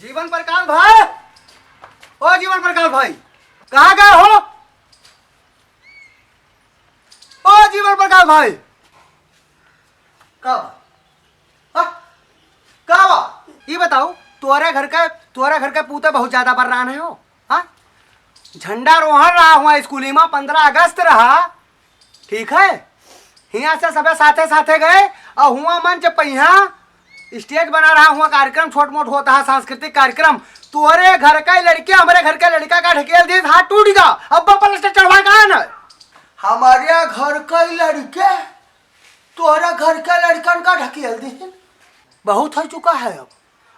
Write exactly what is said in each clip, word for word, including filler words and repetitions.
जीवन प्रकाश भाई, ओ जीवन प्रकाश भाई, कहाँ गए हो? ओ जीवन प्रकाश भाई, का बा? हाँ? का बा? ई बताओ, तोरे घर के, तोरे घर के पूते बहुत ज्यादा बर्रान है हो, हाँ? झंडा रोहण रहा हुआ स्कूली मा, पन्द्रह अगस्त रहा, ठीक है, हियाँ से सबे साथे साथे गए और हुआ मंच पे हियाँ stage बना रहा हुआ, कार्यक्रम छोट मोट होता है, सांस्कृतिक कार्यक्रम। तोरे घर का लड़के हमारे घर का लड़का का ढकेल दी, हाथ टूट गया, अब पलस्तर चढ़वा का है ना। हमारे घर का लड़के तोहरा घर के लड़कन का ढकेल दी। बहुत हो चुका है अब,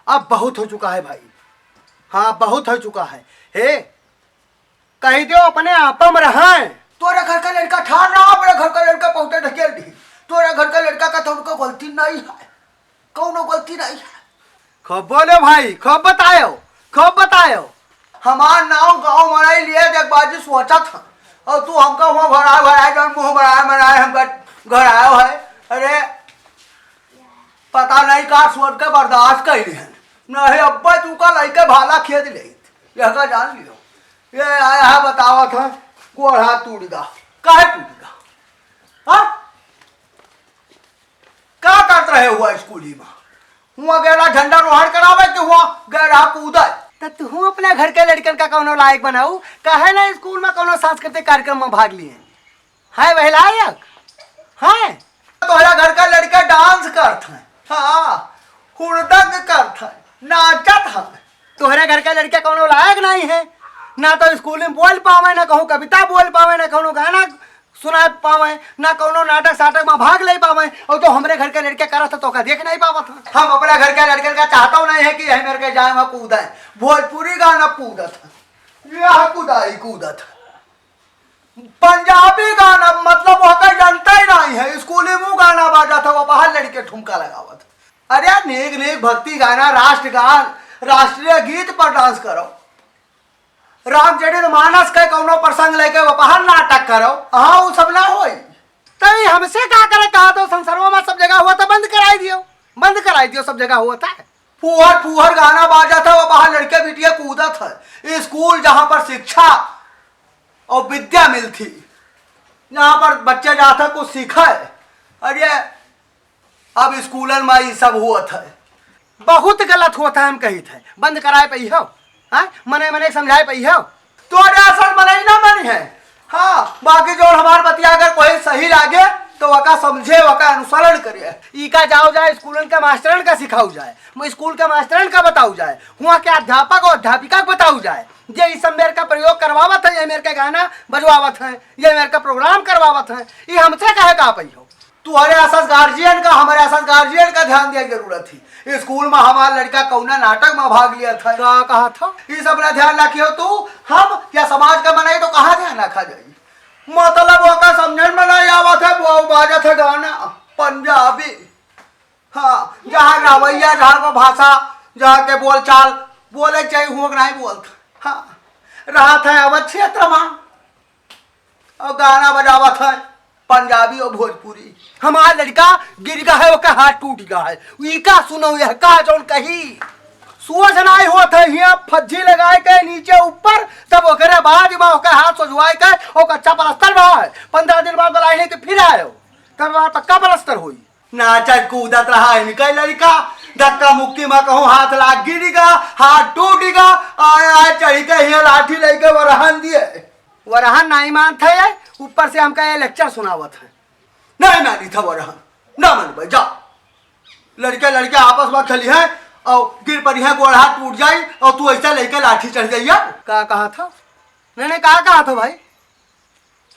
अब बहुत हो चुका है भाई, हाँ बहुत हो चुका है। हे, कही दियो अपने आपम रहै। तोरे घर का लड़का ठार रहा, अपने घर का लड़का पहुंचे ढकेल दी। तोरे घर का लड़का का तो उनको गलती नहीं है, कौनो गलती नहीं है। खूब बोलो भाई, खूब बतायो, खूब बतायो। हमार नाव गाँव मनाई लिए जगबाजी सोचत है, और तू हमका हुआ घराए घराए जौन मुँह बनाए बनाए हमका घरायो है। अरे पता नहीं का सोच के बर्दाश्त कइली हन। नहीं अब्बा तू का लइके भाला खेद लेत। यह का जान लियो। ये आया है बतावत है, गोड़ हाथ टूट गा। काहे टूट गा? हाँ? का करत रहे हुआ स्कूली में? हुआ गैला झंडा रोहण करावे कि हुआ गैला कूदे? त तू अपने घर के लड़कन का कौनो लायक बनाऊ, काहे ना स्कूल में कौनो सांस्कृतिक कार्यक्रम में भाग लिए? है वह लायक? है? तोहरा घर का लड़का डांस करत है, हाँ, हुड़दंग करत है, नाचत है। तोहरे घर का लड़का कौनो लायक नहीं है, ना तो स्कूल में बोल पावे, ना कहूँ कविता बोल पावे, ना कौनो गाना सुना पावे, ना कौनो नाटक साटक में भाग ले पावे, और तो हमरे घर के लड़के करत है तो का देख नहीं पावत है। हम अपने घर के लड़कन का चाहता नहीं है कि यही मेरे के जाए वहाँ कूदे, भोजपुरी गाना कूदत है, यह कुदाई कूदत है। पंजाबी गाना मतलब ओकर जनता ही नहीं है, स्कूली में गाना बाजत है, वो बाहर लड़के ठुमका लगावत। अरे नीक नीक भक्ति गाना, राष्ट्रगान, राष्ट्रीय गीत पर डांस करो। रामचरित मानस के कौनो प्रसंग लेके वो बाहर नाटक करो, हाँ वो सब ना होई। तभी हमसे का करे कहा तो संसारों में सब जगह हुआ था, बंद कराई दियो, बंद कराई दियो, सब जगह हुआ था। फूहर फूहर गाना बाजत है, वो बाहर लड़के बिटिया कूदत है। स्कूल जहाँ पर शिक्षा और विद्या मिलती, जहाँ पर बच्चे जाते कुछ सीखे। अरे अब स्कूलन में ये सब होत है। बहुत गलत होत है, हम कहित है, बंद कराए पइहो, हाँ? मने मने समझाए पइहो। तोरे असल मनई ना मनिहैं। हाँ, बाकी जौन हमार बतिया अगर कोई सही लागे, तो वका समझे, वका अनुसरण करे। ई का जाओ जाए, स्कूलन के मास्टरन का सिखाऊ जाए, म-, स्कूल के मास्टरन का बताऊ जाए, हुआँ के अध्यापक और अध्यापिका के बताऊ जाए, जे ई सब मेर का प्रयोग करवावत है, ये मेर का गाना बजवावत है, ये मेर का प्रोग्राम करवावत है, ई हमसे कहे का पइहो? तू अरे असस गार्जियन का, हमारे असस गार्जियन का ध्यान दिया जरूरत थी। स्कूल में हमार लड़का कौना नाटक में भाग लिया था। का कहा था? ई सब ना ध्यान रखियो तू, हम या समाज का मनई तो कहाँ ध्यान रखा जाई? मतलब ओका समझन में नहीं आवत है, वो बाजत है गाना पंजाबी। हाँ, जहाँ रवैया, जहाँ को भाषा, जहाँ के बोलचाल, बोले चाहिए, हुआ नहीं बोलत। हाँ, रहत है अवध क्षेत्र में। और गाना बजावत है पंजाबी और भोजपुरी। हमार लड़का गिर गा है, ओकर हाथ टूट गा है। ई का सुनो, यह का जौन कही? सोझ नाई होत है, हियाँ फज्जी लगाए के नीचे ऊपर, तब ओकरे बाद में ओकर हाथ सोझवाए के, ओकर अच्छा पलस्तर भा है। पन्द्रह दिन बाद बुलाए हैं कि फिर आयो, तब हमार पक्का पलस्तर होई। नाचत कूदत रहा इनका लड़का, धक्का मुक्की में कहूँ हाथ लाग गिर गा, हाथ टूट गा, आए आए चढ़ के हियाँ लाठी लेके वरहन दिए। वरहन नहीं मानत है, ऊपर से हमका ये लेक्चर सुनावत है। नहीं मानी था वरहन, ना मनबे, जा। लड़के लड़के आपस में खेली हैं और गिर पड़ी हैं, गोड़ हाथ टूट जाई और तू ऐसा लेके लाठी चढ़ जाइया। का कहा था? नहीं, नहीं, का कहा था भाई?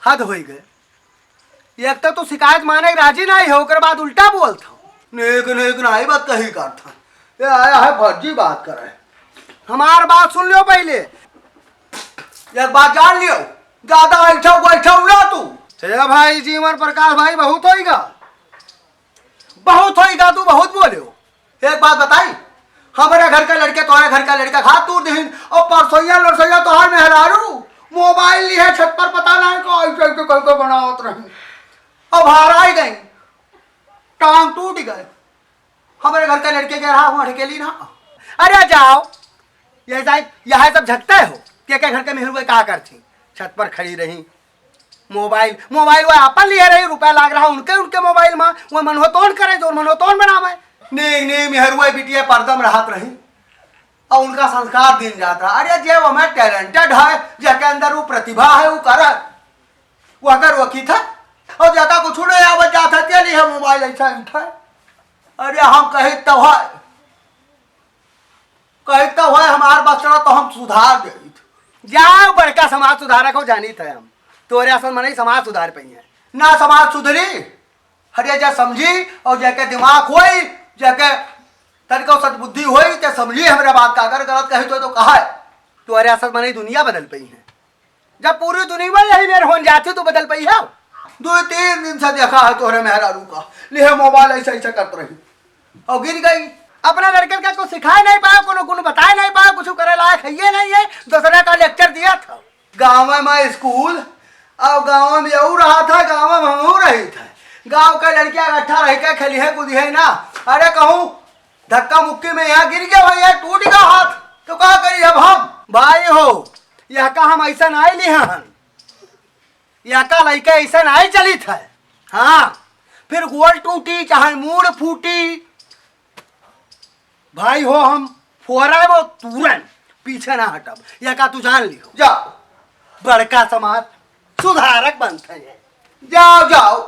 हद होई गए। एक तो तू शिकायत माने के राजी नहीं हो, ओकर बाद उल्टा बोलत हो। नेक, नेक नहीं बात कही करत है। ये आया है फर्जी बात करे। हमार बात सुन लियो पहले। एक बात जान लियो, ज्यादा ऐठो बैठो ना तू। हे भाई जीवन प्रकाश भाई, बहुत होइगा, बहुत होइगा, तू बहुत बोले हो। एक बात बताई, हमारे घर का लड़के तोहरे घर का लड़का खा तू दिन और परसोइया लड़सोइया तोहार मेहरारू मोबाइल ली है छत पर, पता नहीं को ऐसे ऐसे करके बनावत रही। अब हार आई गई, टांग टूट गए। हमारे घर का लड़के के रहा हुआ ढकेली ना। अरे जाओ, यह साहब, यह सब झकते हो? के के घर के मेहरुआ का करती? छत पर खड़ी रही, मोबाइल, मोबाइल वो आपन लिए रही, रुपया लाग रहा उनके, उनके मोबाइल में, वो मनहो तोन करे, जो मनहो तोन बनावे। नीक, नीक मेहरुआ बिटिया परदम रहत रही, और उनका संस्कार दिन जात रहा। अरे, जे वो में टैलेंटेड है, जेके अंदर वो प्रतिभा है, वो करे, वो अगर वो की था, और जेका कुछ नहीं आवत जात है, ते लिए मोबाइल ऐसा ही था। अरे, हम कही तो है, कही तो है, हमार बचड़ा तो हम सुधार देइत। जाओ, बड़का समाज सुधारक हो, जानित है हम। तोरे असन मनई समाज सुधार पइहैं। ना समाज सुधरी, हरे जे समझी और जेके दिमाग होई, जेके तनिको सद्बुद्धि होई, ते समझी हमरे बात का। अगर गलत कही तो, तो कहा है। तोरे असन मनई दुनिया बदल पइहैं। जब पूरी दुनिया में यही मेर होन जाती तो बदल पइहा? दो तीन दिन से देखा है तोहरे मेहरारू का, लिहे मोबाइल ऐसे ऐसे करत रही और गिर गई। अपना लड़कन का कुछ सिखाए नहीं पाए, कोनो गुण बताए नहीं पाए, कुछ करे लायक है ये नहीं है, दूसरा का लेक्चर दिया था। गाँव में स्कूल और गाँव में यू रहा था, गाँव में हमहू रही थे। गाँव के लड़कियाँ इकट्ठा रह के खेली है, कूदी है ना। अरे कहूँ धक्का मुक्की में यहाँ गिर गया भैया, टूट गया हाथ, तो का करी अब हम? भाई हो, यह का हम ऐसा नहीं लिहा हन। यह का लइका ऐसा नहीं चलित है। हाँ, फिर गोल टूटी चाहे मूड़ फूटी, भाई हो हम फोरा वो तुरंत पीछे ना हटब। यह का तू जान लियो। जाओ। बड़का समाज सुधारक बनते हैं। जाओ, जाओ,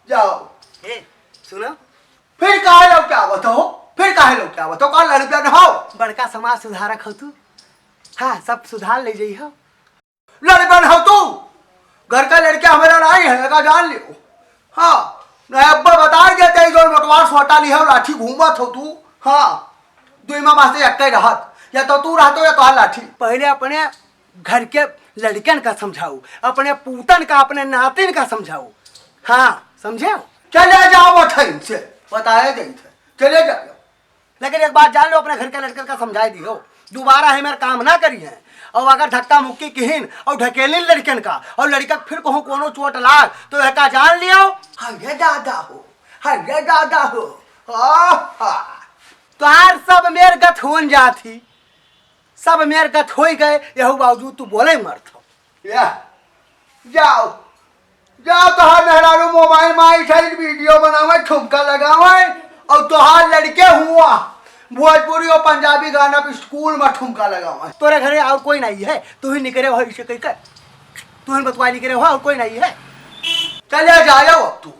जाओ। ए, सुनो। फिर काहे लौट के आवत हो? फिर काहे लौट के आवत हो? का लड़बे न हो? बड़का समाज सुधारक हो तू। हाँ, सब सुधार ले जाई हो। लड़बे न हो तू? घर का लड़का हमारा नहीं है, का जान लियो। हाँ, नहीं अब्बा बता देते, इधर मोटवार सोटा लिहे हो, लाठी घूमत हो तू। हाँ, दुई माँ वास्ते एक ही रहत, या तो तू रहतो या तो लाठी। पहले अपने घर के लड़कन का समझाओ, अपने पूतन का, अपने नातिन का समझाओ। हाँ, समझे? चले जाओ बठाइन से, बताए जाइत है, चले जाओ। लेकिन एक बात जान लो, अपने घर के लड़कन का समझाए दियो, दोबारा है मेरा काम ना करी है। और अगर धक्का मुक्की किहिन और ढकेलिन लड़कन का और लड़का फिर कहूँ कोनो चोट लाग, तो यह का जान लियो। हाँ ये दादा हो, हाँ ये दादा हो। आहा। तोहार सब मेर गत होन जात ही, सब मेर गत होई गए, यहू बावजूद तू बोले मरत हो। या, जाओ, जाओ, तोहार मेहरारू मोबाइल में आई ठाई वीडियो बनावे, ठुमका लगावे, और तोहार लड़के हुआ भोजपुरी और पंजाबी गाना पे स्कूल में ठुमका लगावे। तोरे घरे और कोई नहीं है, तू ही निकरे हो इसे कही कर, तू ही बतवा निकरे हो, और कोई नहीं है। चले जाओ अब तू।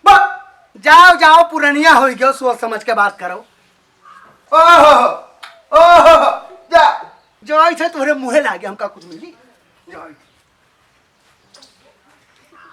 बस। जाओ, जाओ, पुरनिया हो गयो, सोच समझ के बात करो। ओहो, ओहो, जाओ। जो ऐसे तोहरे मुँहे लागे, हमका कुछ मिली? जाओ।